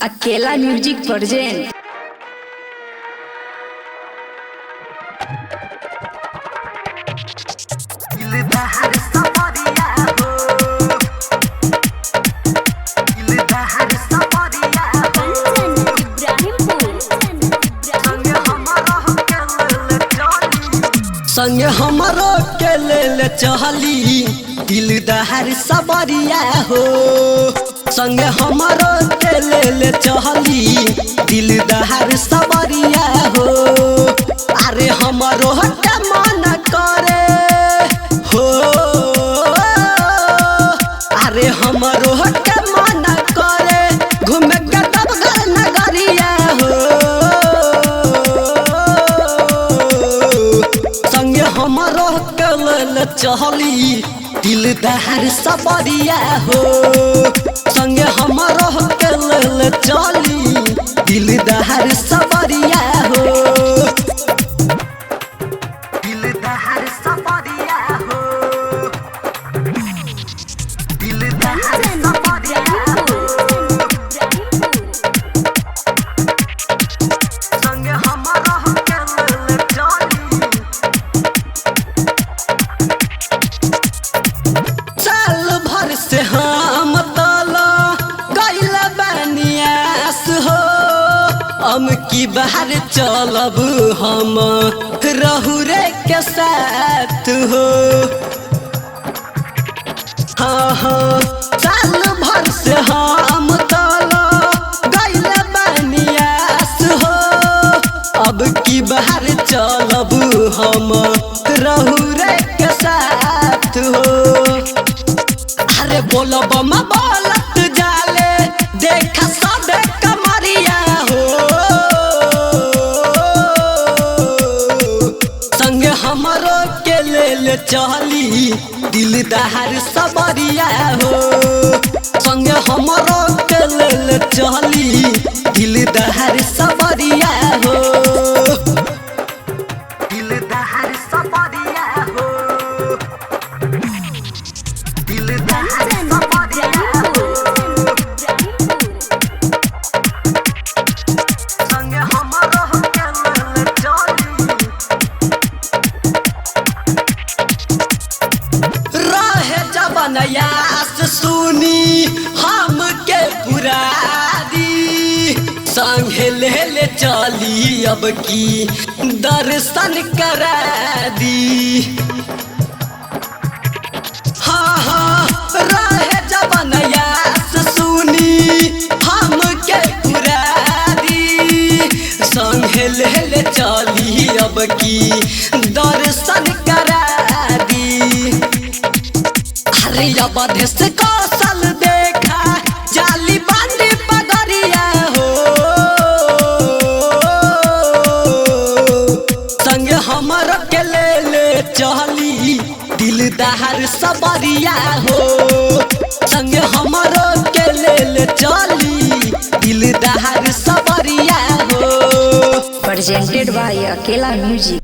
अकेला music present. संग हमरो के ले चहली दिलदार सबरिया हो। संग हमरो के ले चहली दिलदार सबरिया हो। अरे हमरो के मन करे हो, अरे हमरो के मन करे घूमे के देवघर नगरिया हो। संगे हमरो के ले चहली दिलदार सबरिया हो। संगे हमरो के ले चली दिलदार सबरिया हो। दिलदार सबरिया हो, दिलदार सबरिया हो। संगे हमरो के ले चली साल भर से हम तला कैल बनियास हो। हम की बाहर चलब हम रहू रे के साथ हो। हाँ हाँ साल भर से हम तला कैल बनियास हो। अब की बाहर चलब हम रहू रे के साथ हो। अरे बोलब बोलत जाले देखा सबे कमरिया हो। संग हमरो के ले चली दिलदार सबरिया हो। संग हमरो के ले चली दिलदार सबरिया हो। दिलदार सबरिया हो, दिलदार सबरिया हो। संगे हमरो के ले चली रहे जवन यास सुनी हम के पुरादी। संगे ले चली अब की दर्शन करा दी। हाँ हाँ रहे जवन यास सुनी हम के पुरादी। संगे ले चली अब की दर्शन करा दी। अरे अवध से कौशल देखा जाली बांधी पगरिया हो। संग हमर के ले चली दिलदार सबरिया हो। संग हमर के ले चली दिलदार सबरिया हो। प्रेजेंटेड बाय अकेला म्यूजिक।